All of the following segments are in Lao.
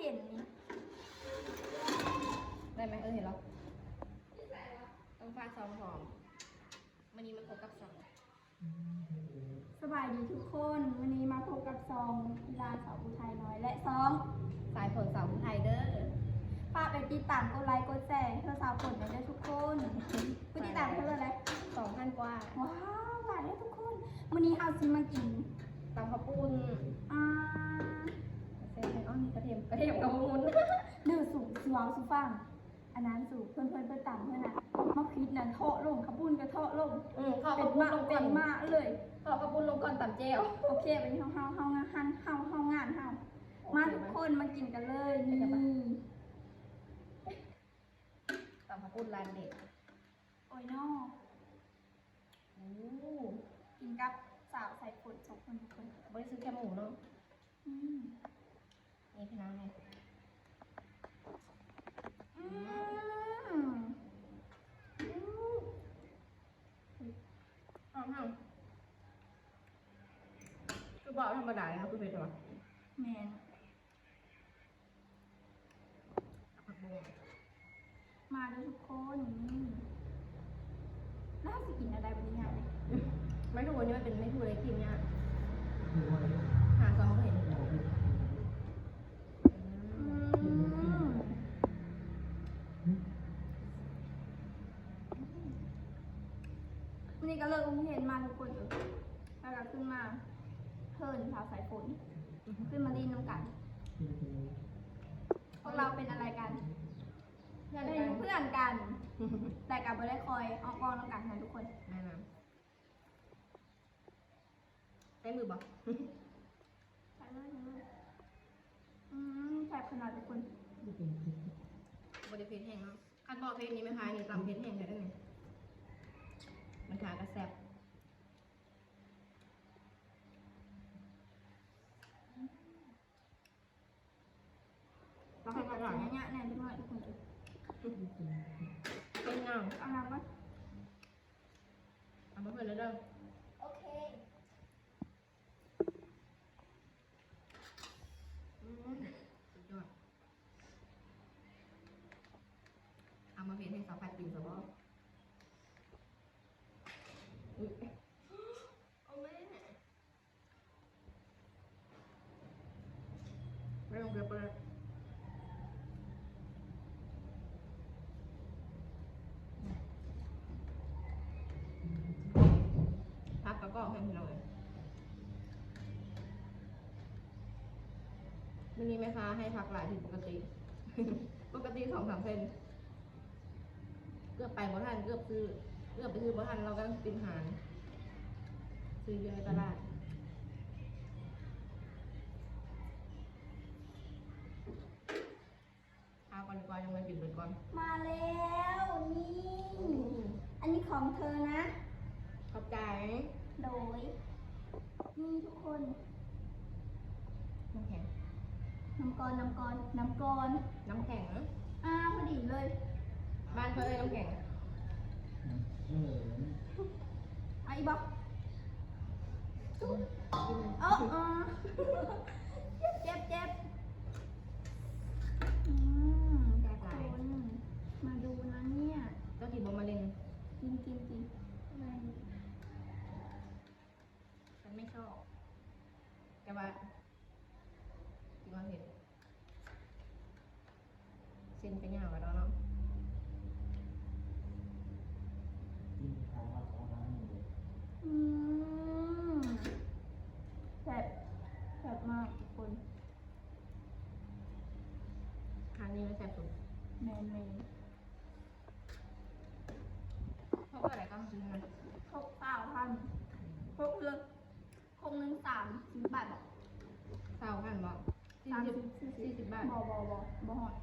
ເຫັນນີ້ ໄດ້ໄໝ? ເອີ ເຫັນແລ້ວ ຕ້ອງພາຊອງຫອມ. ມື້ນີ້ມາພົບກັບຊ່ອງ ສະບາຍດີທຸກຄົນ, ມື້ນີ້ມາພົບກັບຊ່ອງອີ່ຫຼ້າສາວຜູ້ໄທນ້ອຍ ແລະ ຊ່ອງສາຍຝົນສາວຜູ້ໄທເດີ. ຝາກໄປຕິດຕາມ ກົດໄລ ກົດແຊໃຫ້ສາວຝົນແດ່ເດີທຸກຄົນ. ຜູ້ຕິດຕາມເທົ່າໃດ? ສອງພັນກວ່າ. ວ້າວ ຫຼາຍເດີທຸກຄົນ. ມື້ນີ້ເຮົາຊິມາກິນຕຳເຂົ້າປຸ້ນ. ອ່າ ໃສ່ ໃສ່ ອໍ ມີກະທຽມ ກະທຽມກະບໍ່ໝຸ່ນເດີ. ສູ ຊິເວົ້າສູ່ຟັງ ອັນນັ້ນສູ ເພິ່ນ ເພິ່ນ ເພິ່ນຕຳເພິ່ນນະ ໝາກພິກນະເທາະລົງ ເຂົ້າປຸ້ນກະເທາະລົງ. ອື ເທາະເຂົ້າປຸ້ນລົງກ່ອນ ເປັນໝາກເລີຍ. ເທາະເຂົ້າປຸ້ນລົງກ່ອນຕຳແຈ່ວ. ໂອເຄ ບັດນີ້ເຮົາ ເຮົາ ເຮົາງານ ເຮົາ ເຮົາງານເຮົາ. ໂອເຄ ມາທຸກຄົນ ມາກິນກັນເລີຍ. ນີ້ ຕຳເຂົ້າປຸ້ນຮ້ານເດັດ. ໂອ້ຍນໍ. ໂອ້ ກິນກັບສາວສາຍຝົນສອງຄົນທຸກຄົນ. ບໍ່ໄດ້ຊື້ແຄບໝູເນາະ. ອືມ ນີ້ພີ່ນ້ອງນີ້. ອືມ ອືມ ອືມ ຄືບໍ່ທຳມະດາເນາະ ຄືເຜັດແທ້ວະ. ແມ່ນ. ມາເດີທຸກຄົນ. ນີ້ ແລ້ວເຮົາຊິກິນແນວໃດບັດນີ້ຍາກເດ. ໄມ້ທູອັນນີ້ມັນເປັນໄມ້ທູເລີຍກິນຍາກ ຫາຊອງບໍ່ເຫັນ. ອືມ ມື້ນີ້ກໍເລີກໂຮງຮຽນມາທຸກຄົນເອີຍ ແລ້ວກໍຂຶ້ນມາເພິ່ນສາວສາຍຝົນ ຂຶ້ນມາຫຼິ້ນນຳກັນ. ພວກເຮົາເປັນອະໄລກັນ? ເພື່ອນກັນ ເປັນເພື່ອນກັນ ແຕ່ກໍບໍ່ໄດ້ຄ່ອຍອອກເວົ້ານຳກັນນະທຸກຄົນ. ແມ່ນນະ. ໃຊ້ມືບໍ່? ໃຊ້ມື ໃຊ້ມື. ອືມ ແຊບຂະໜາດທຸກຄົນ. ບໍ່ໄດ້ເຜັດແຮງເນາະ. ຄັນບໍ່ເຜັດນີ້ແມ່ຄ້ານີ້ຕຳເຜັດແຮງແທ້ເດີນີ້. ແມ່ຄ້າກໍແຊບ. ຕ້ອງໃຫ້ມັນຫຼາຍໆ ຍະໆ ແດ່ຈັກໜ້ອຍທຸກຄົນເອີຍ. ເປັນຫຍັງ? ເອົານ້ຳກ່ອນ. ເອົາມາເພິ່ນເດີ. ໂອເຄ. ອືມ ສຸດຍອດ. ເອົາມາເຮັດໃຫ້ສາວພັດກິນຊະບໍ? ອື ໂອ້ແມ່. ໄປໂຮງຮຽນໄປເລີຍ. ຜັກກະກອບແຮງພີ່ນ້ອງເອີຍ. ມື້ນີ້ແມ່ຄ້າໃຫ້ຜັກຫຼາຍຜິດປົກກະຕິ, ປົກກະຕິສອງສາມເສັ້ນ. ເກືອບໄປບໍ່ທັນ ເກືອບຊື້ ເກືອບໄປຊື້ບໍ່ທັນ ລາວກຳລັງຊິປິດຮ້ານ ຊື້ຢູ່ໃນຕະຫຼາດ. ເອົາກ່ອນດີກວ່າ ຍັງບໍ່ໄດ້ກິນເບິດກ່ອນ. ມາແລ້ວ ນີ້ ອືມ ອັນນີ້ຂອງເທີນະ. ຂອບໃຈ. ໂດຍ. ນີ້ທຸກຄົນ ນ້ຳແຂງ ນ້ຳກ້ອນ ນ້ຳກ້ອນ ນ້ຳກ້ອນ ນ້ຳແຂງ. ອ່າ ພໍດີເລີຍ ບ້ານເຂົາເອີ້ນນ້ຳແຂງ. ເອີ ເອົາອີກບໍ່? ເອີ ເອີ ເຈັບ ເຈັບ ເຈັບ. ອືມ ແຊບຫຼາຍ ທຸກຄົນ ມາດູນະເນຍ. ເຈົ້າກິນບໍ່ມາເລັງ? ກິນ ກິນ ກິນ. ແມ່ນ. ແຕ່ວ່າກິນບໍ່ເຜັດ ເສັ້ນກໍຍາວແລ້ວເນາະ. ອືມ ແຊບ ແຊບມາກທຸກຄົນ. ຮ້ານນີ້ມັນແຊບສຸດ. ແມ່ນໆ. ຄົກເທົ່າໃດກໍຊື້ນະ? ຄົກຊາວພັນ. ຄົກເທື່ອ ຄົກໜຶ່ງສາມສິບບາດບໍ? ຊາວພັນບໍ? ສາມສິບ ສີ່ສິບ ສີ່ສິບບາດ. ບໍ່ ບໍ່ ບໍ່ ບໍ່ຮອດ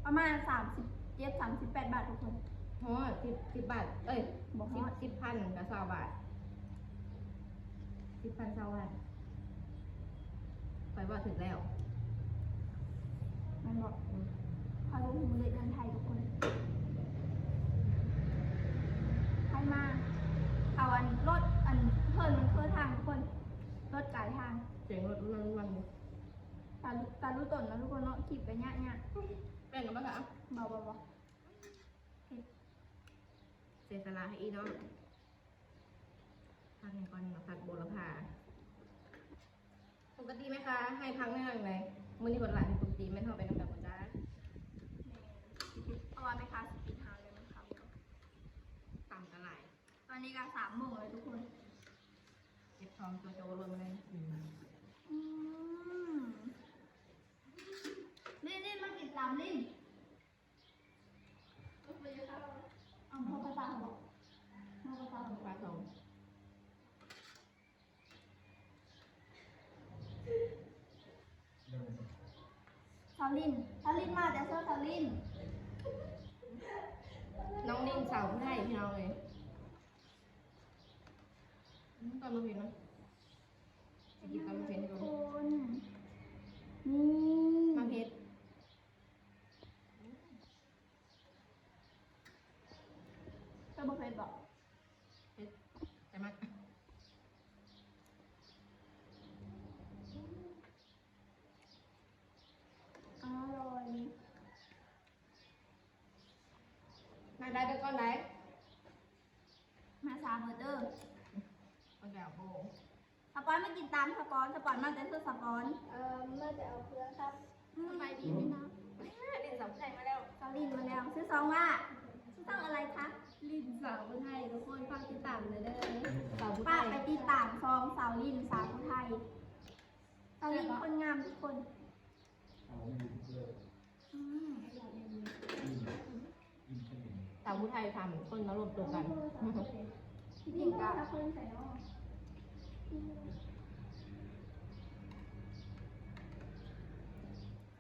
ປະມານສາມສິບເຈັດ ສາມສິບແປດບາດທຸກຄົນ. ຮອດ ສິບ ສິບບາດ ເອີຍ ບໍ່ຮອດ ສິບ ສິບພັນກໍຊາວບາດ. ສິບພັນ ຊາວພັນ ຂ້ອຍເວົ້າຖືກແລ້ວ ແມ່ນບໍ່? ອືມ ຂ້ອຍບໍ່ຮູ້ເລກເງິນໄທທຸກຄົນ. ໃຜມາ ເຂົາອັນລົດ ອັນເພິ່ນມັນເຄີທາງທຸກຄົນ ລົດກາຍທາງ ສຽງລົດມັນວັນຢູ່ ຕາ ຕາ ຮູ້ຕົນເນາະທຸກຄົນເນາະ ຄລິບກໍຍາກໆ. ແບ່ງກັນບໍ່ຄະ? ບໍ່ ບໍ່ ບໍ່ ເຮັດ ເສຍສະຫຼະໃຫ້ອີ່ນ້ອງ. ຜັກຫຍັງກ່ອນເນາະ? ຜັກໂຫລະພາ. ປົກກະຕິແມ່ຄ້າໃຫ້ຜັກໜ້ອຍໜຶ່ງໃດ໋ ມື້ນີ້ເພິ່ນຫຼາຍຜິດປົກກະຕິ ແມ່ນເຮົາໄປນຳກັນບໍ່ຈ້າ? ແມ່ນ ເພາະວ່າແມ່ຄ້າຊິປິດຮ້ານແລ້ວແມ່ຄ້າ. ຕຳກໍຫຼາຍ. ຕອນນີ້ກໍສາມໂມງແລ້ວທຸກຄົນ. ເຈັບທ້ອງໂຈໂຈໂລດມື້ນີ້. ອືມ ລິ້ນ ລິ້ນ ມາກິນຕຳລິ້ນ. ເອົາ ເອົາໄປປາກເຂົາບໍ? ເອົາໄປປາກເຂົາບໍ? ປາກເຂົາ. ສາວລິ້ນ ສາວລິ້ນມາແຕ່ເຊົ້າ ສາວລິ້ນ. ນ້ອງລິ້ນສາວຜູ້ໄທພີ່ນ້ອງເອີຍ. ອືມ ຕຳບໍ່ເຜັດເນາະ ຊິກິນຕຳບໍ່ເຜັດໃຫ້ເບິ່ງ. ນີ້ ມາເຜັດ. ເຈົ້າບໍ່ເຜັດບໍ? ເຜັດ ແຕ່ມັກ. ອະລ່ອຍ. ມາໄດ້ໄປກ່ອນໄດ໋. ມາຊ້າເບີດເດີ. ມາແລ້ວໂບ. ສະປອນມາກິນຕຳ ສະປອນ ສະປອນມາແຕ່ເທື່ອ ສະປອນ. ເອີ ມາແຕ່ເອົາເຄືອຄັບ. ສະບາຍດີພີ່ນ້ອງ. ລິ້ນສາວຜູ້ໄທມາແລ້ວ. ສາວລິ້ນມາແລ້ວ. ຊື່ຊ່ອງວ່າ ຊື່ຊ່ອງອະໄລຄະ? ລິ້ນສາວຜູ້ໄທ. ທຸກຄົນຝາກຕິດຕາມເດີ. ສາວຜູ້ໄທ ຝາກໄປຕິດຕາມຊ່ອງສາວລິ້ນສາວຜູ້ໄທ. ສາວລິ້ນຄົນງາມທຸກຄົນ. ອືມ ສາວຜູ້ໄທສາມຄົນມາລວມຕົວກັນ. ທີ່ຈິງກະ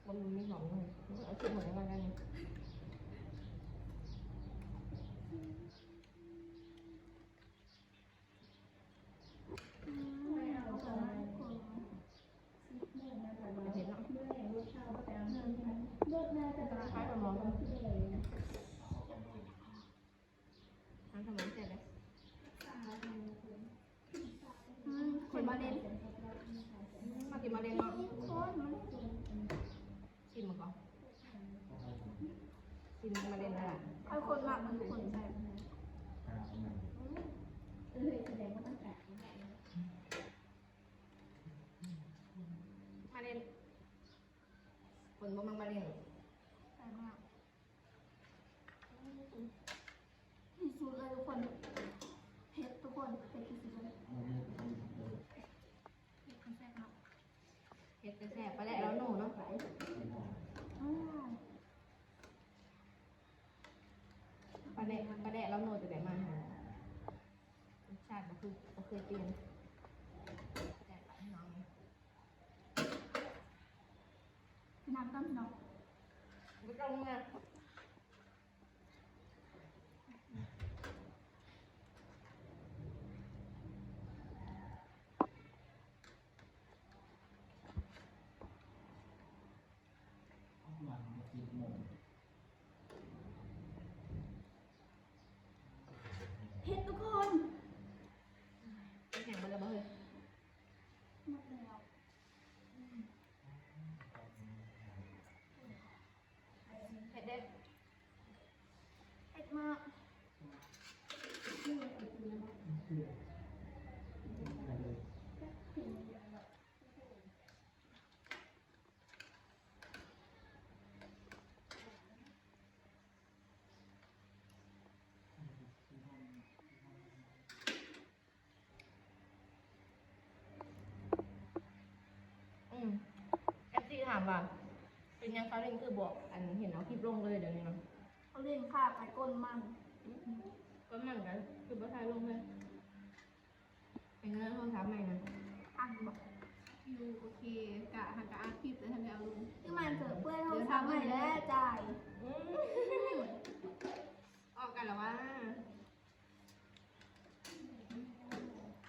ມັນມີສອງມື້ ເອົາຊິໝົດແລ້ວກັນ. ອືມ ເຜັດເນາະ. ຄ້າຍໆກັນເນາະ. ນ້ຳສະໝອງແຊບເດ້. ອືມ ຄົນມາເຫຼັ້ນ ມາກິນມາເຫຼັ້ນເນາະ. ຄົນມາເຫຼັ້ນ ຊີມມັນກ່ອນ. ຊີມມາເຫຼັ້ນນັ້ນລະ. ຂ້ອຍຄົນມັກມັນຄົນແຊບ. ມາເຫຼັ້ນ ຄົນບໍ່ມັກມາເຫຼັ້ນ. ແຊບມາກ. ທີ່ສຸດເລີຍທຸກຄົນ. ເຜັດທຸກຄົນ ເຜັດທີ່ສຸດເລີຍ. ເຜັດກໍແຊບເນາະ. ເຜັດກໍແຊບ. ປາແດກລາວໂນເນາະ. ອືມ ປາແດກ ປາແດກລາວໂນຈະໄດ້ມາຫາ ລົດຊາດບໍ່ຄື ບໍ່ເຄີຍປ່ຽນ. ແຊບຫຼາຍພີ່ນ້ອງ. ກິນນ້ຳກ່ອນພີ່ນ້ອງ. ບໍ່ຕ້ອງເມືອ. ເຜັດທຸກຄົນ. ເຜັດແຮງເບິດແລ້ວບໍ່ເຮີ້ຍ? ໝົດແລ້ວ. ເຜັດເດ້. ເຜັດມາກ. ອືມ ເອັຟຊີ ຖາມວ່າ ເປັນຫຍັງສາວລິ້ນຄືບໍ່ ອັນ ເຫັນເອົາຄລິບລົງເລີຍດຽວນີ້ນະ? ສາວລິ້ນຂ້າໄປກົ້ນມັນ. ອືມ ກົ້ນມັນກໍຄືບໍ່ຖ່າຍລົງເລີຍ. ເປັນເລື່ອງໂທລະສັບໃໝ່ນະ. ອັນ ຢູ່ ໂອເຄ ກະ ຫາກະອັດຄລິບແຕ່ທັນໄດ້ເອົາລົງ. ຄືມັນເສີເປື່ອຍໂທລະສັບໃໝ່ແລ້ວຈ່າຍ. ອືມ ອອກກັນລະວ່າ.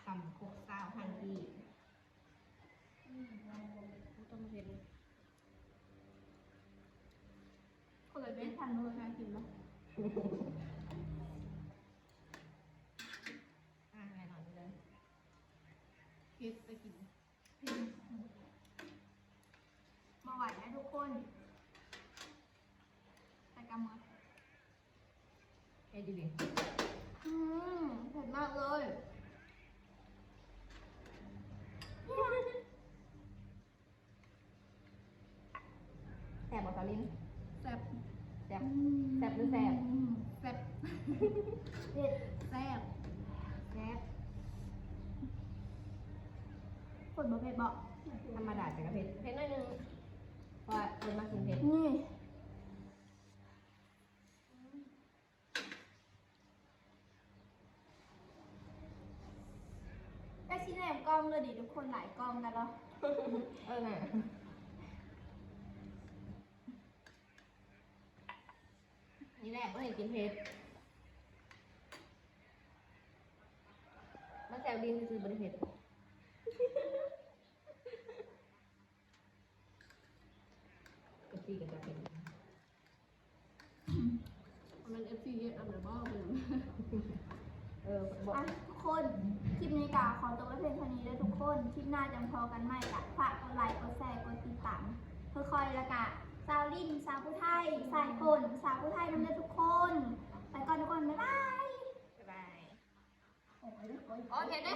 ຕຳຄົກຊາວພັນກີບ. ອືມ ຕ້ອງເຮັດ ຄົນລະເຈັດພັນ ບໍ່ຫາກິນເນາະ. ອ່າ ແນ່ນອນເລີຍ ເຮັດໄປກິນ. ມາໄຫວ້ ໃສ່ກຳມາ ເຜັດອີ່ຫຼີ. ອືມ ເຜັດມາກເລີຍ. ແຊບບໍ່ ສາວລິນ? ແຊບ ແຊບ ອືມ ແຊບຫຼືແຊບ? ແຊບ ເຜັດ ແຊບ ແຊບ. ຄົນບໍ່ເຜັດບໍ່? ທຳມະດາແຕ່ກໍເຜັດ ເຜັດໜ້ອຍໜຶ່ງ ເພາະວ່າຄົນມັກກິນເຜັດ. ນີ້ ໃກ້ຊິແນມກ້ອງເລີຍເດ ທຸກຄົນ ຫຼາຍກ້ອງກັນເນາະ. ເອີ ແມ່ນ ນີ້ແຫຼະ ບໍ່ໃຫ້ກິນເຜັດ ມາແຊວດິນຊື່ໆ ບໍ່ໄດ້ເຜັດ. ເອັຟຊີກໍຈະເປັນ ມັນເອັຟຊີເຮັດເອົາແບບບໍ່ເບິ່ງ. ເອີ ບໍ່ ອ່ະ ທຸກຄົນ ຄລິບນີ້ກໍຂໍຕົກໄວ້ພຽງເທົ່ານີ້ເດີທຸກຄົນ. ຄລິບໜ້າຈັ່ງພໍ້ກັນໃໝ່. ກໍຝາກກົດໄລ ກົດແຊ ກົດຕິດຕາມເພື່ອຂ້ອຍ ແລ້ວກໍສາວລິນ ສາວຜູ້ໄທ ສາຍຝົນ ສາວຜູ້ໄທນຳເດີທຸກຄົນ. ໄປກ່ອນທຸກຄົນ ບາຍບາຍ ບາຍບາຍ. ໂອເຄເດີ.